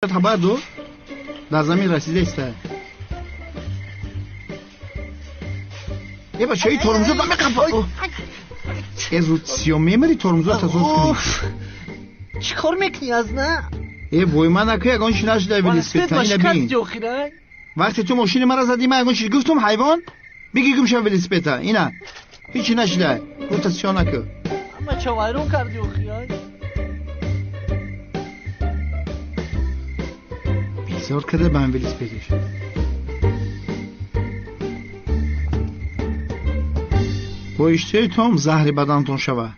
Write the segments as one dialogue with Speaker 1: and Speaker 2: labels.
Speaker 1: Хабар дод, дар замин расида иста. Э, бачаи тормозо намеқапа. Э, зуд сиё мемари, тормозо тасоз кунӣ.
Speaker 2: Чӣ кор мекунӣ аз на?
Speaker 1: Э, вой, ман наку ягон чи нашуда велосипед.
Speaker 2: Ина бин.
Speaker 1: Вақте ту мошини маро задӣ, ман ягон чи гуфтум, ҳайвон? Биги гум шав велосипеда. Ина. Ҳичи нашуда. Гуфта сиё наку.
Speaker 2: Ама ча вайрон кардӣ охирай?
Speaker 1: Безор карда ба ҳам велосипедиш. Бо иштиҳои том заҳри баданатон шава.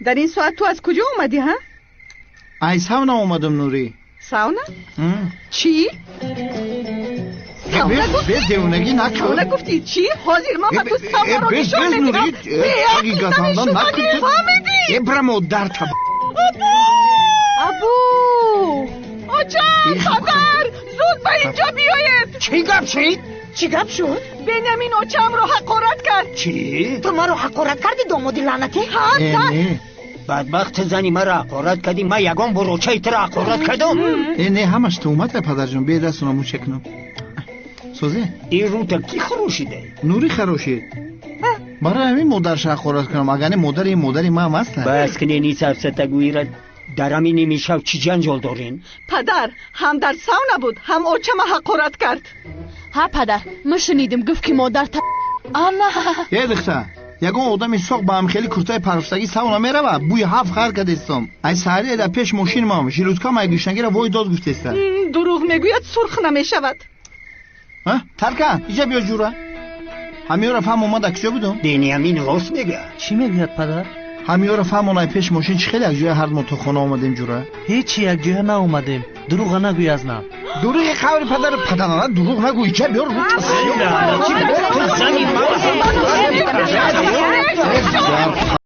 Speaker 3: Дар ин соат ту аз куҷо омадӣ, ҳа?
Speaker 1: Ай сауна омадам, Нурӣ.
Speaker 3: Сауна? Чӣ?
Speaker 1: Без девонагӣ накун.
Speaker 3: Сауна гуфтӣ чӣ? Ҳозир ман ба ту саунаро нишон медиҳам.
Speaker 1: Беақлтарин шудагӣ,
Speaker 3: фаҳмидӣ?
Speaker 1: Э, бра модар таб.
Speaker 3: Абу! Очам, падар, зуд ба инҷо биёед.
Speaker 4: Чӣ гап шид?
Speaker 5: Чӣ гап шуд?
Speaker 3: Бенямин очамро ҳақорат кард.
Speaker 4: Чӣ?
Speaker 5: Ту маро ҳақорат кардӣ, домоди лаънатӣ?
Speaker 3: Ҳа,
Speaker 1: не.
Speaker 4: Бадбахт, зани маро ҳақорат кардӣ, ман ягон бор очаи туро ҳақорат кардам?
Speaker 1: Э, не, ҳамаш туҳмат, падарҷон, бе дастона муча кунам. Созе?
Speaker 4: Ин рута кӣ харошида?
Speaker 1: Нурӣ харошид. Барои ҳамин модарша ҳақорат кунам, агар не модари ин модари ман аст.
Speaker 4: Бас кунед ин сафсатагӯиро, дар ҳамин нимишав чӣ ҷанҷол дорем?
Speaker 3: Падар ҳам дар сауна буд, ҳам очама ҳақорат кард.
Speaker 6: Ҳа, падар, ман шунидим, гуфт ки модар та ана.
Speaker 1: Э, духта, ягон одами соқ ба ҳамхели куртаи парфтагӣ сауна мерава? Бӯи ҳафт хар кардестом. Ай саҳари дар пеш мошинмам жилуткам ай гӯшнагира вой дод гуфтеста.
Speaker 3: Дурӯғ мегӯяд, сурх намешавад.
Speaker 1: Таркан, иҷа биё ҷура. Ҳамиёра фаҳм омада куҷо будум?
Speaker 4: Бениамин рост мегӯяд.
Speaker 2: Чӣ мегӯяд, падар?
Speaker 1: Ҳамиёра фаҳм онай пеш мошин чӣ хеле якҷоя ҳар мо то хона омадем, ҷура?
Speaker 2: Ҳечи якҷоя наомадем. Дурӯға нагӯй аз нав.
Speaker 1: Дурӯғи қаври падару падарана, дурӯғ нагӯ, иҷа биёр.
Speaker 4: Зани маро